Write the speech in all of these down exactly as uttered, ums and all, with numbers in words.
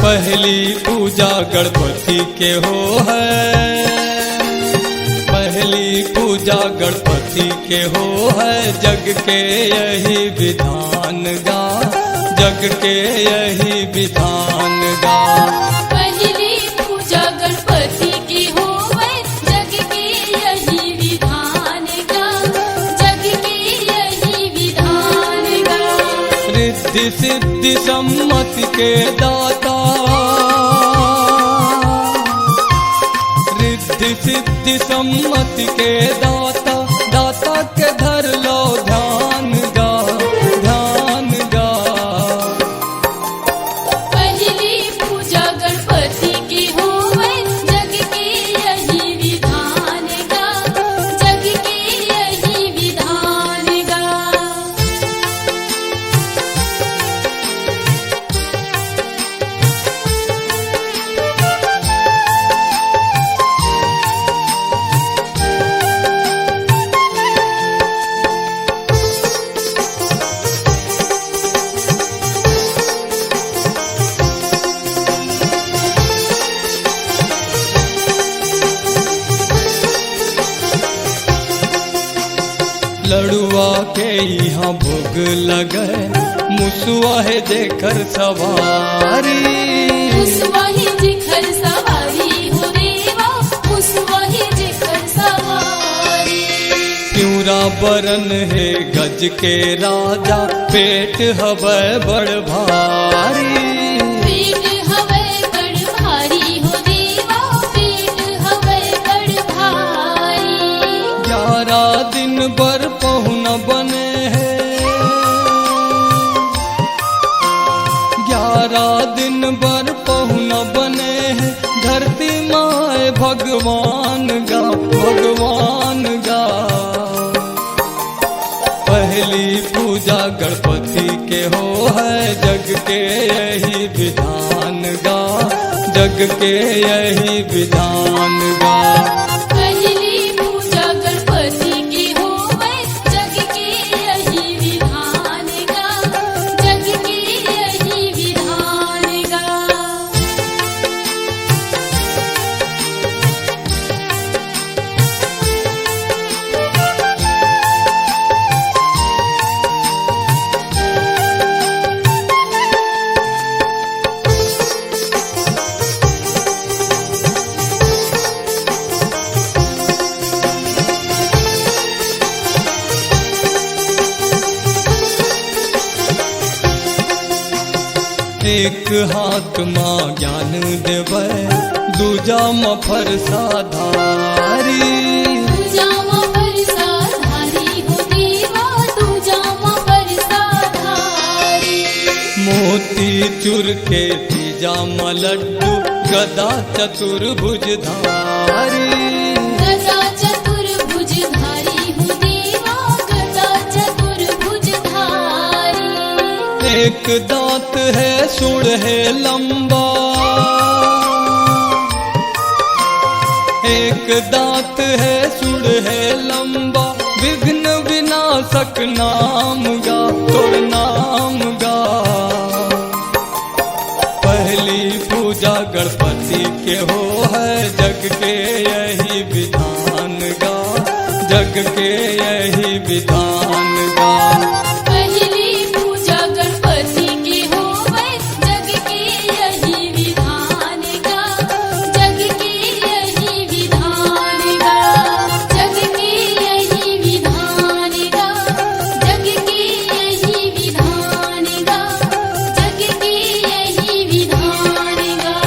पहली पूजा गणपति के हो है, पहली पूजा गणपति के हो है, जग के यही विधान गा, जग के यही विधान गा। पहली पूजा गणपति की होवे, जग के यही विधान गा, जग के यही विधान गा। रिद्धि सिद्धि सम्मति के दाता, रिद्धि सिद्धि सम्मति के दाता, दाता के धर लो ध्यान गा, ध्यान गा। पहली पूजा गणपति की होवे, जग के यही विधान गा, जग के यही विधान गा। लड़ुआ के इहाँ भोग लगे, मुसुआ हे जेकर सवारी। मुसुआ हे जेकर सवारी हो देवा, मुसुआ हे जेकर सवारी। पिंवरा बरन हे गज के राजा, पेट हवय बड़ भारी। पेट हवय बड़ भारी हो देवा, पेट हवय बड़ भारी। ग्यारह दिन बर पहुना बने हे, ग्यारह दिन बर पहुना बने हे, धरती माय भगवान गा, भगवान गा। पहली पूजा गणपति के हो है, जग के यही विधान गा, जग के यही विधान गा। पहली पूजा गणपति की होवे, जग के यही विधान गा, जग के यही विधान गा। एक हाथ मा ज्ञान देवै, दूजा मा फरसा धारी। दूजा मा फरसा धारी हो देवा, दूजा मा फरसा धारी। मोती चूर के तीजा मा लड्डू, गदा चतुर्भुज धारी। गदा चतुर्भुज धारी हो देवा, गदा चतुर्भुज धारी। एक दांत है सुड़ है लंबा, एक दांत है सुड़ है लंबा, विघ्न विनाशक नाम गा, तोर नाम गा। पहली पूजा गणपति के हो है, जग के यही विधान गा, जग के यही विधान गा। पहली पूजा गणपति की होवे, जग के यही विधान गा, जग के यही विधान गा, जग के यही विधान गा, जग के यही विधान गा, जग के यही विधान गा।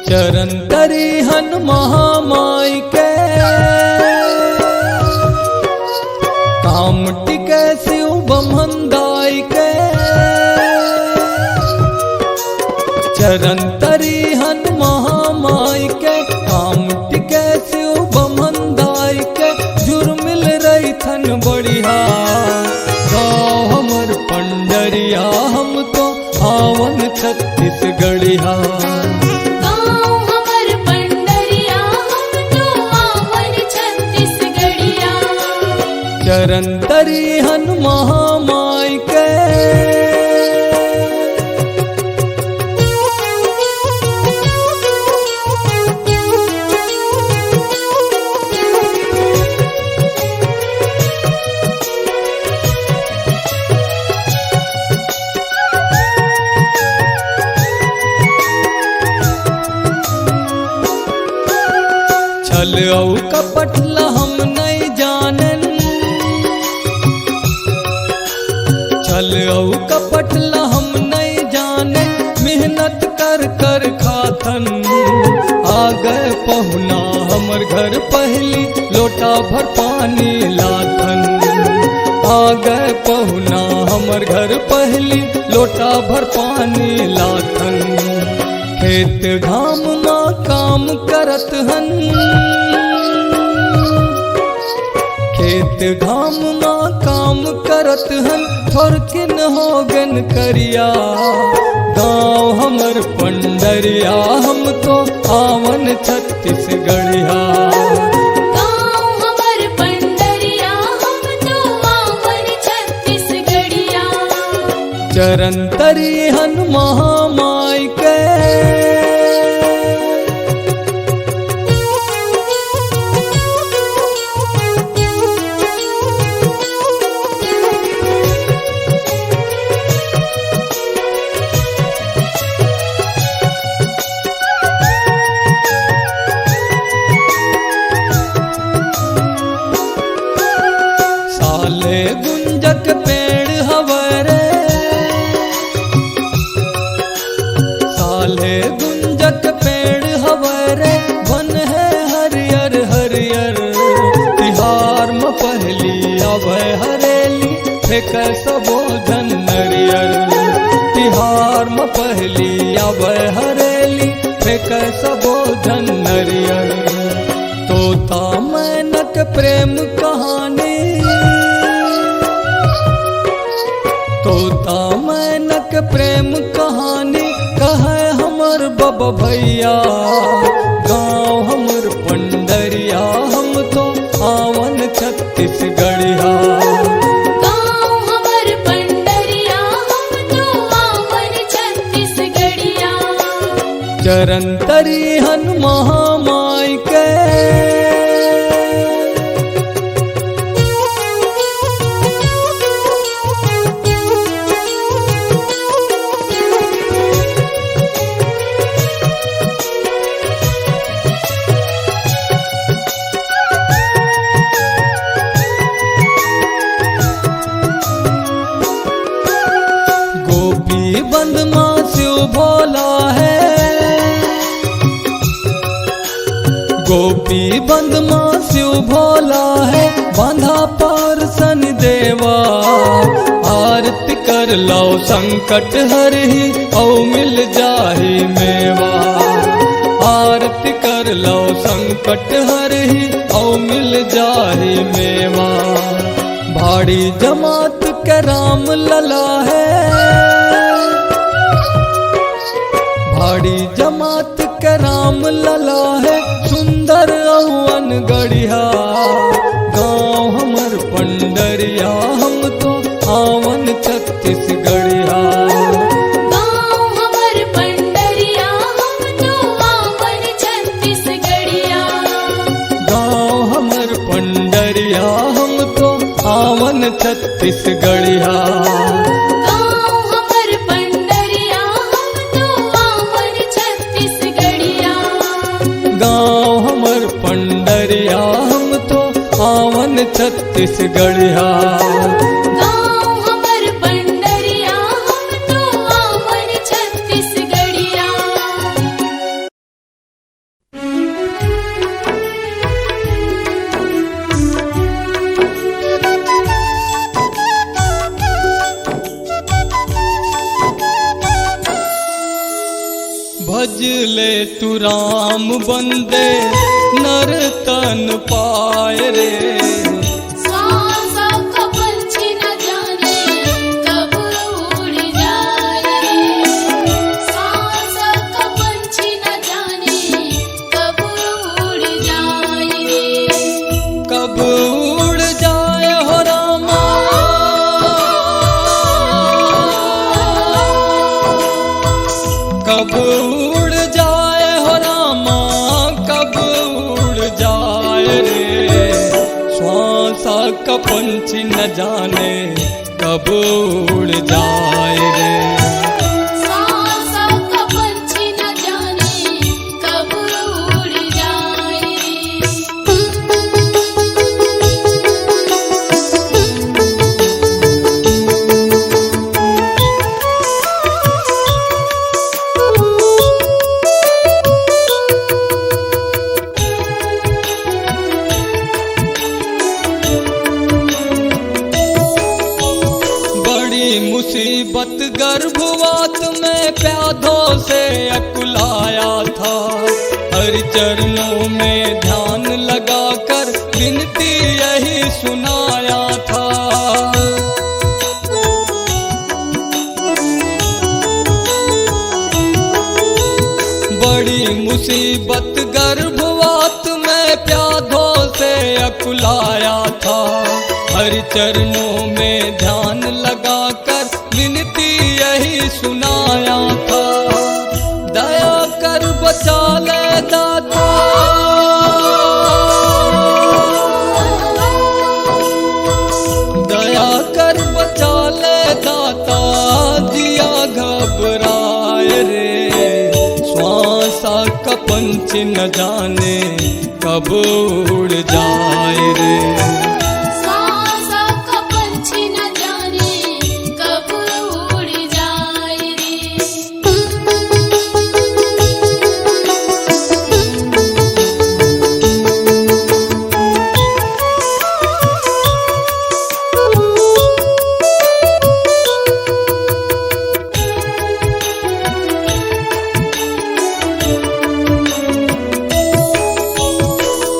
चरन तरी हन महामाई के, काम टिके शिव बम्हन दाई के। चरन तरी हन महामाई के, काम टिके शिव बम्हन दाई के। जुर्मिल रहिथन बढ़िया, गाँव हमर पंडरिया, हम तो आवन छत्तीसगढ़िया। गाँव हमर पंडरिया, हम तो आवन छत्तीसगढ़िया। चरन तरी हन महामाई के। छल अउ कपट ल हम नइ जानन, छल अउ कपट ल हम नइ जानन, मेहनत कर कर खाथन। आ गए पहुना हमर घर पहली, लोटा भर पानी लाथन। आ गए पहुना हमर घर पहली, लोटा भर पानी लाथन। खेत घाम मा काम करत हन, खेत घाम मा काम करत हन, थोरकिन होगेन करिया। गाँव हमर पंडरिया, हम तो आवन छत्तीसगढ़िया। गाँव हमर पंडरिया, हम तो आवन छत्तीसगढ़िया। चरन तरी हन महामाई के। साले गुंजक पेड़ हवय रे, साले गुंजक पेड़ हवय रे, बन हे हरियर हरियर। तिहार म पहली आवय हरेली, फेंकय सबो झन नरियर। तिहार म पहली आवय हरेली, फेंकय सबो झन नरियर। तोता मैनक प्रेम कहानी, तोता मैनक प्रेम कहानी, कहय हमर बब भैया। गाँव हमर पंडरिया, हम तो आवन छत्तीसगढ़िया। गाँव हमर पंडरिया, हम तो आवन छत्तीसगढ़िया। चरन तरी हन महामाई के। गोपी बंद मा शिव भोला हे, गोपी बंद मा शिव भोला हे, बांधा पार शनि देवा। आरती कर लव संकट हरही, अउ मिल जाही मेवा। आरती कर लव संकट हरही, अउ मिल जाही मेवा। भाड़ी जमात के राम लला हे, भाड़ी जमात के राम लला हे, सुंदर अउ अनगढ़िया। गाँव हमर पंडरिया, हम तो आवन छत्तीसगढ़िया। गाँव हमर पंडरिया, हम तो आवन छत्तीसगढ़िया। गाँव हमर पंडरिया, हम तो आवन छत्तीसगढ़िया। गाँव हमर पंडरिया, हम तो आवन छत्तीसगढ़िया। गाँव हमर पंडरिया, हम तो आवन छत्तीसगढ़िया। गाँव हमर पंडरिया, हम तो आवन छत्तीसगढ़िया। ले तू राम बंदे नर तन पाए रे। सांस का पंछी न जाने कब उड़ जाए रे। सांस का पंछी न जाने कब उड़ जाए रे। कब उड़ जाए हो रामा, कब उड़ जाए हो रामा, कब उड़ जाए रे। श्वासा का पंछी न जाने कब उड़ जाए रे। श्वासा का पंछी न जाने कब उड़ जाए रे। बड़ी मुसीबत गर्भवात में प्याधों से अकुलाया था। हरि चरणों में ध्यान लगाकर विनती यही सुनाया था। बड़ी मुसीबत गर्भवात में प्याधों से अकुलाया था। हरि चरणों में ध्यान लगाकर विनती यही सुनाया था। दया कर बचा ले दाता, दया कर बचा ले दाता, जिया घबराए रे। श्वासा का पंछी न जाने कब उड़ जाए रे। श्वासा का पंछी न जाने कब उड़ जाए रे।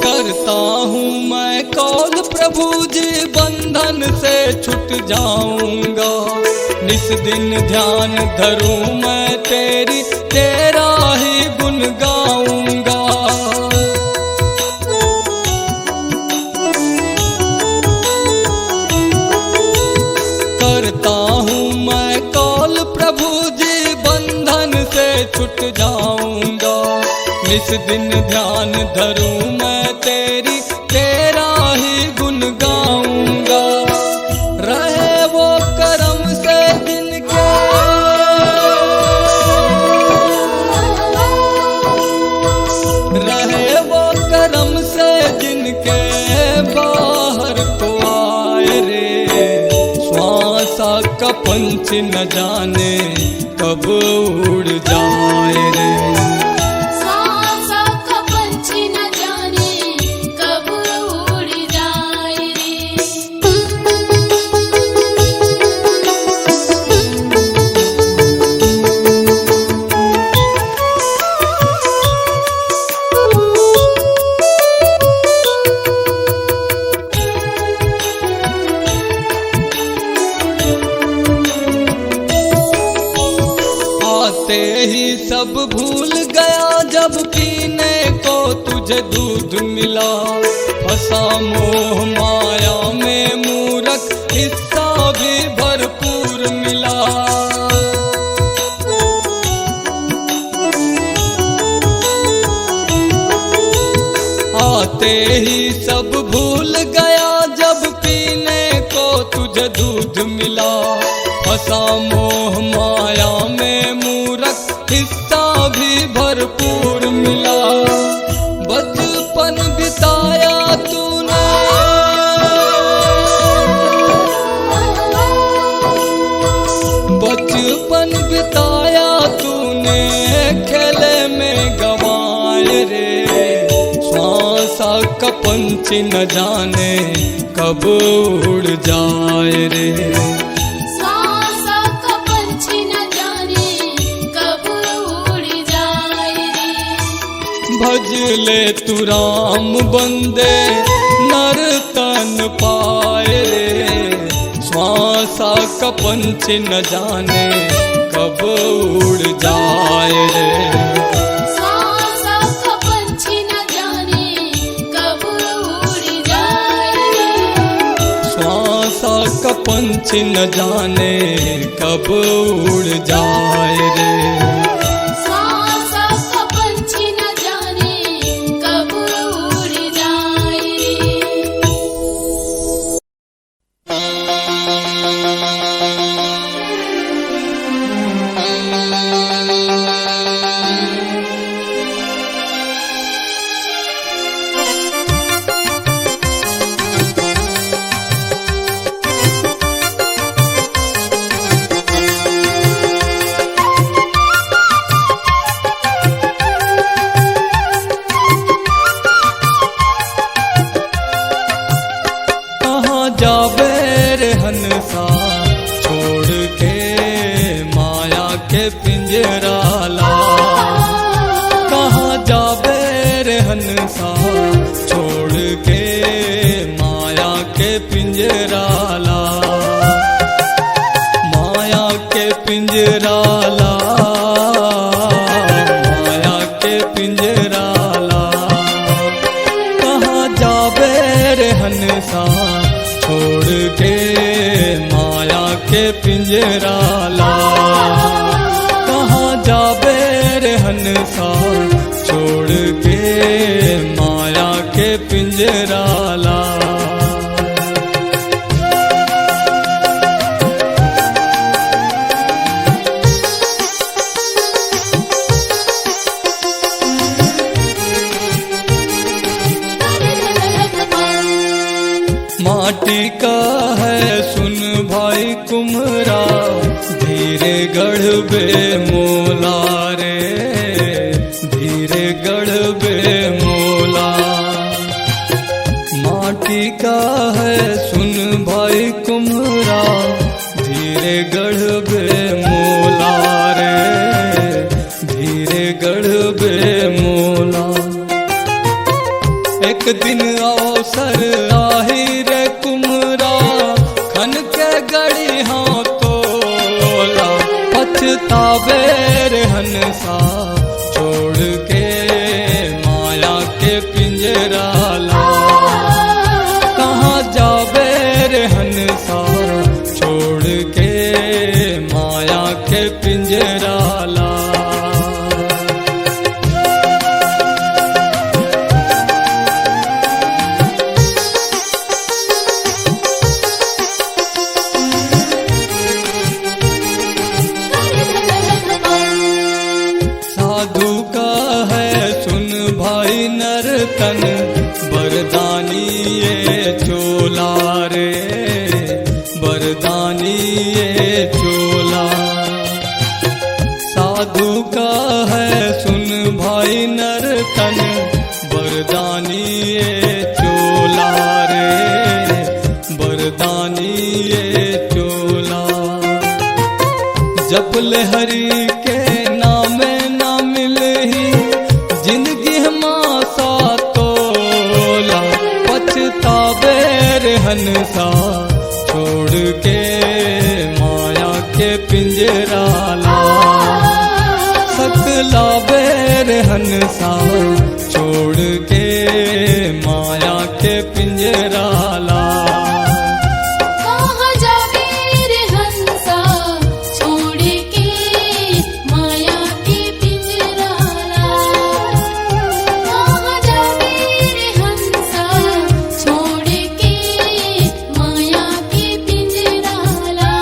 करता हूँ मैं कौल प्रभु जी, बंधन से छूट जाऊंगा। निस दिन ध्यान धरूं मैं तेरी, तेरा ही गुण गाऊंगा। करता हूँ मैं कौल प्रभु जी, बंधन से छूट जाऊंगा। निस दिन ध्यान धरूं मैं तेरी, तेरा ही गुण गाऊंगा। रहे वो करम से जिनके, रहे वो करम से जिनके, बाहर को आए रे। श्वासा का पंछी न जाने कब उड़ जाए रे। श्वासा का पंछी न जाने कब उड़ जाए रे। आते ही सब भूल गया जब पीने को तुझे दूध मिला। फंसा मोह माया में मूरख, हिस्सा भी भरपूर मिला। आते ही सब भूल गया जब पीने को तुझे दूध मिला। फंसा मोह माया में मूरख, हिस्सा भी भरपूर मिला। बचपन बिताया तूने, बचपन बिताया तूने खेले में गंवाए रे। श्वासा का पंछी न जाने कब उड़ जाए रे। श्वासा का पंछी न जाने कब उड़ जाए ले तू राम बंदे नर तन पाए रे, श्वासा का पंछी न जाने कब उड़ जाए रे। श्वासा का पंछी न जाने कब उड़ जाए रे। श्वासा का पंछी न जाने कब उड़ जाए रे। श्वासा का पंछी न जाने कब उड़ जाए रे। कहाँ जाबे रे हंसा छोड़ के माया के पिंजरा ला। कहाँ जाबे रे हंसा छोड़ के माया के पिंजरा ला। माया के पिंजरा ला, माया के पिंजरा ला। कहाँ जाबे रे हंसा छोड़ के माया के पिंजरा ला। कहाँ जाबे रे हंसा छोड़ के माया के पिंजरा ला। माटी का है सुन भाई कुम्हरा, धीरे गढ़बे मोला रे, धीरे गढ़बे मोला। माटी का है सुन भाई कुम्हरा, धीरे गढ़बे मोला रे, धीरे गढ़बे मोला। एक दिन अवसर आही रे कुम्हरा, खन के गड़ी हाँ तोला। पछताबे रे हंसा छोड़ के माया के पिंजरा ला। कहाँ जाबे रे हंसा छोड़ के माया के पिंजरा ला। साधु का है सुन भाई नरतन, बरदानी ये चोला रे, बरदानी ये चोला। साधु का है सुन भाई नरतन, बरदानी ये चोला रे, बरदानी ये चोला। जप ले हरि के नामे ना मिलही, जिंदगी मा सा तोला। पछताबे रे हंसा छोड़ के माया के पिंजरा ला। सकलाबे रे हंसा छोड़ के माया के पिंजरा ला। कहाँ जाबे रे हंसा छोड़ के माया के पिंजरा ला। कहाँ जाबे रे हंसा छोड़ के माया के पिंजरा ला।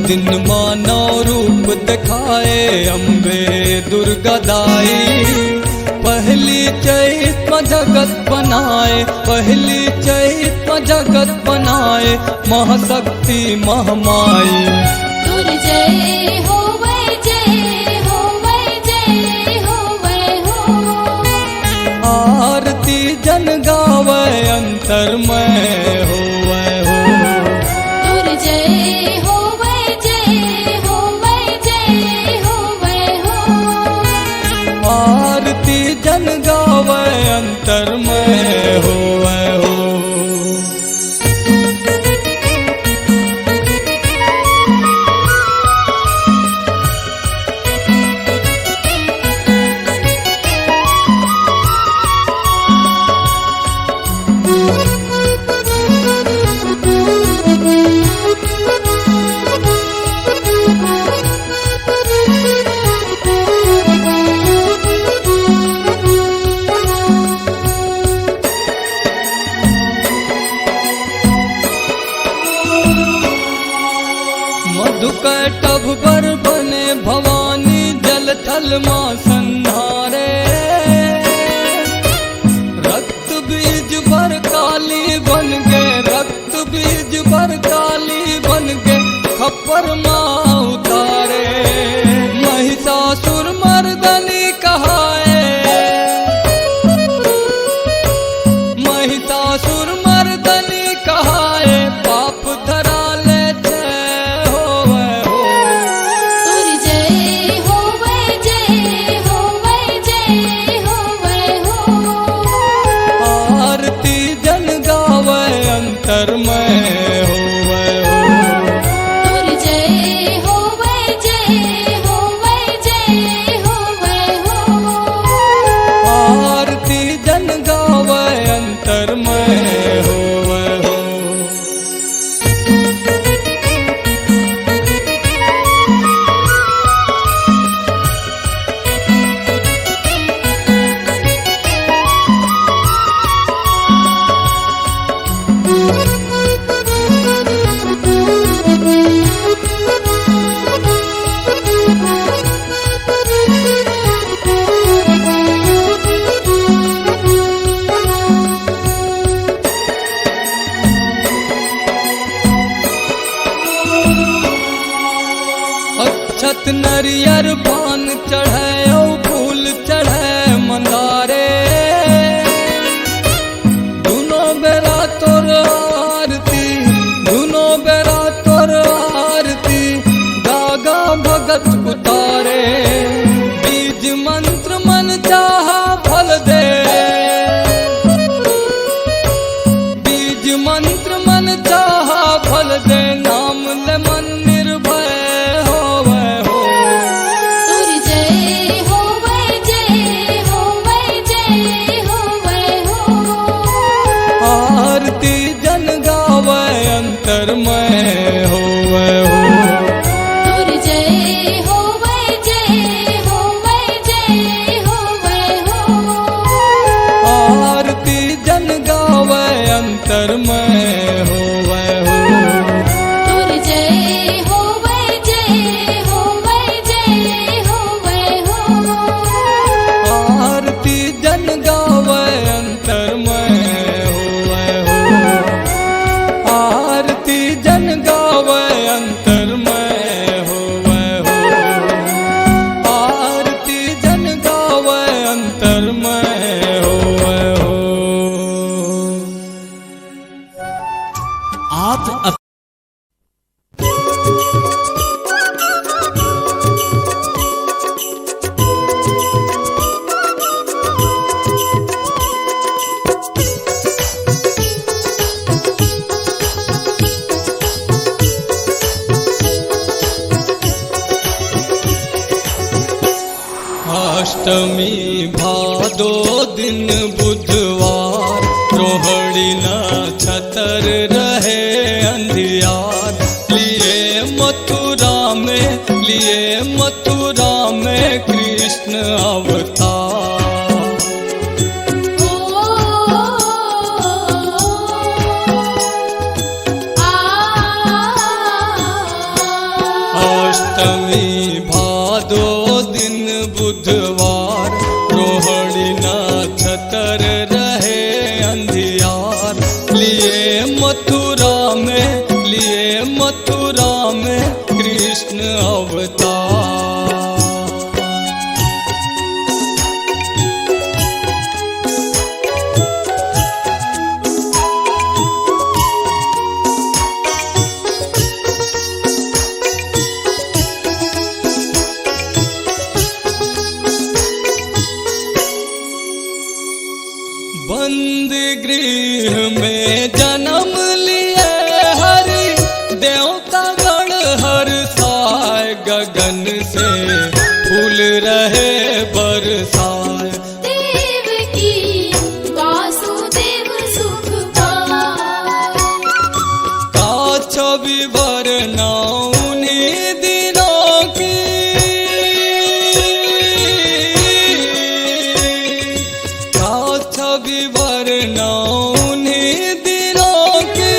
दिन मानव रूप दिखाए अम्बे दुर्गा दाई। पहली चैत म जगत बनाए, पहली चैत म जगत बनाए, महाशक्ति महामाई। दुर्जय होवै, जय होवै, जय होवै हो। आरती जन गावै, अंतरमय होवै हो। दुर्जय होवै, जय होवै, जय होवै हो। आरती जन गावै, अंतरमय होवै हो। मधुकैटभ बर बने भवानी, जल थल मा संधारे। रक्त बीज बर काली बन गे, रक्त बीज बर काली बन गे, खप्पर मा उतारे। महिषासुर मर्दनी कहाए, महिषासुर मर्दनी कहाए, पाप धरा ले जय होवै हो। दुर्जय होवै, जय होवै, जय होवै हो। आरती जन गावै, अंतरमय होवै हो। दुर्जय होवै, जय होवै, जय होवै हो। आरती जन गावै, अंतरमय होवै हो। अक्षत नरियर पान चढ़ै अउ फूल चढ़ै मंदारे। दुनो बेरा तोर आरती, दुनो बेरा तोर आरती, गागा भगत उतारे। बीज मंत्र मन चाहा फल दे, बीज मंत्र मन चाहा फल दे, नाम ले मन निर्भय होवै हो। दुर्जय होवै, जय होवै, जय होवै हो। आरती जन गावै, अंतरमय होवै हो। दुर्जय होवै, जय होवै, जय होवै हो। आरती जन गावै, अंतरमय होवै हो। दुर्जय होवै, जय होवै, जय होवै हो। आरती जन गावै, अंतरमय होवै हो। आरती जन गावै, अंतरमय होवै हो। आरती जन गावै, अंतरमय होवै हो। आप अप- अष्टमी भादो दिन बुधवार, रोहड़ी नक्षत्र रहे अंधियार। लिए मथुरा में, लिए मथुरा में कृष्ण अवतार। लिए मथुरा में, लिए मथुरा में कृष्ण अवतार। बंद गृह में जन्म लिए हरि, देवता गण हर्षाय, गगन से फूल रहे बरसाए। देवकी वासुदेव सुख पाए। काछ विवरना उन्हीं दिनों की, काछ विवरना उन्हीं दिनों की,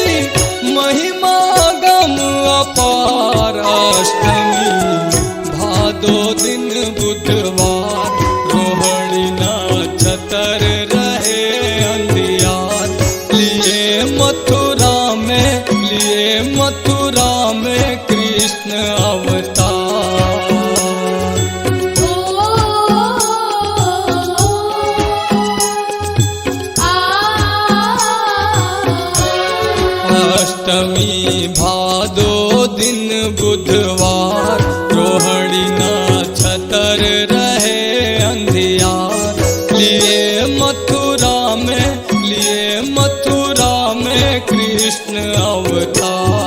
महिमा गम अपार। अष्टमी भादो दिन बुधवार, रोहिणी नक्षत्र रहे अंधियार। लिए मथुरा में, लिए मथुरा में कृष्ण अवतार। ओ, आ, अष्टमी भादो दिन बुधवार, रोहिणी नक्षत्र रहे अंधियार। लिए मथुरा में, लिए मथुरा में कृष्ण अवतार।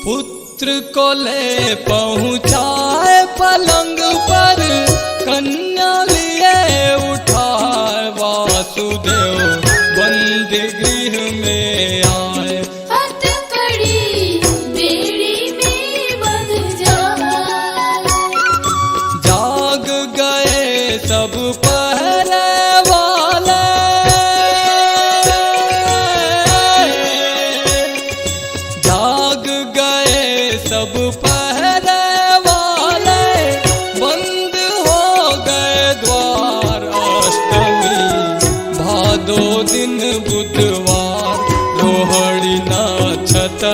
पुत्र को ले पहुँचाए पलंग पर, कन्या लिए उठाए वासुदेव बंदी गृह में आए। हथकड़ी बेड़ी में बंध जाए। जाग गए सब पहरे वाले, जाग गए सब पहरे वाले, बंद हो गए द्वार। अष्टमी भादो दिन बुधवार, रोहिणी नक्षत्र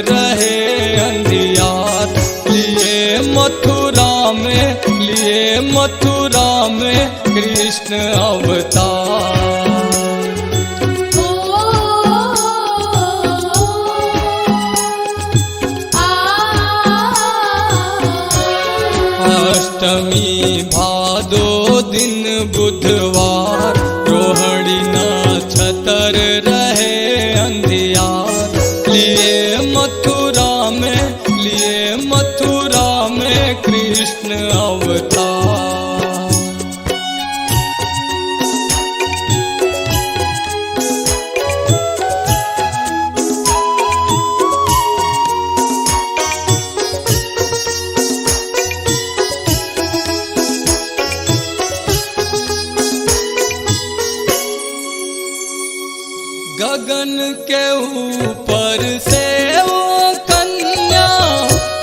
रहे अंधियार। लिए मथुरा में, लिए मथुरा में कृष्ण अवतार। ओ, आ, अष्टमी भादो दिन बुधवार, रोहिणी नक्षत्र रहे अंधियार। लिए मथुरा में, लिए मथुरा में कृष्ण अवतार। गगन के ऊपर से वो कन्या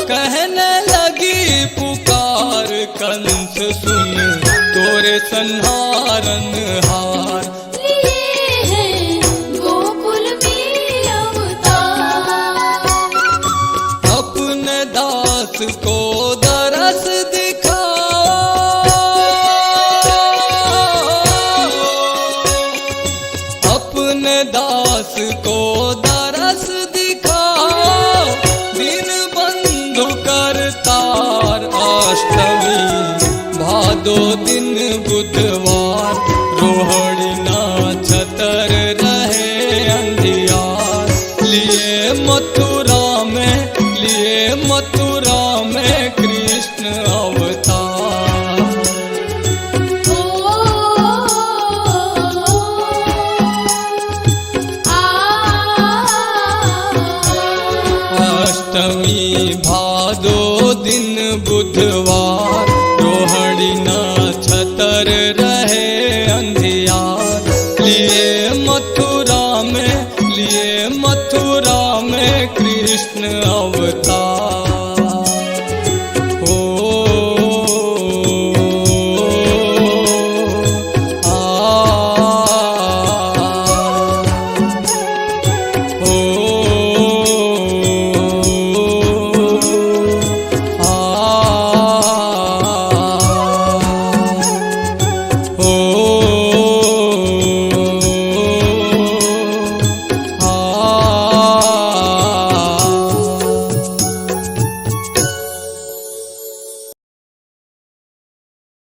कहने लगी पुकार, कंस सुन तोरे संहारन हार। लिए हैं गोकुल में अवतार। अपने दास को दरस दिखाओ, अपने दास को दरस दिखाओ, दीनबंधु करतार। अष्टमी भादो दिन बुधवार, रोहिणी नक्षत्र रहे अंधियार। लिए मथुरा में, लिए मथुरा में कृष्ण अवतार। ओ, आ, अष्टमी भादो दिन बुधवार, रोहिणी नक्षत्र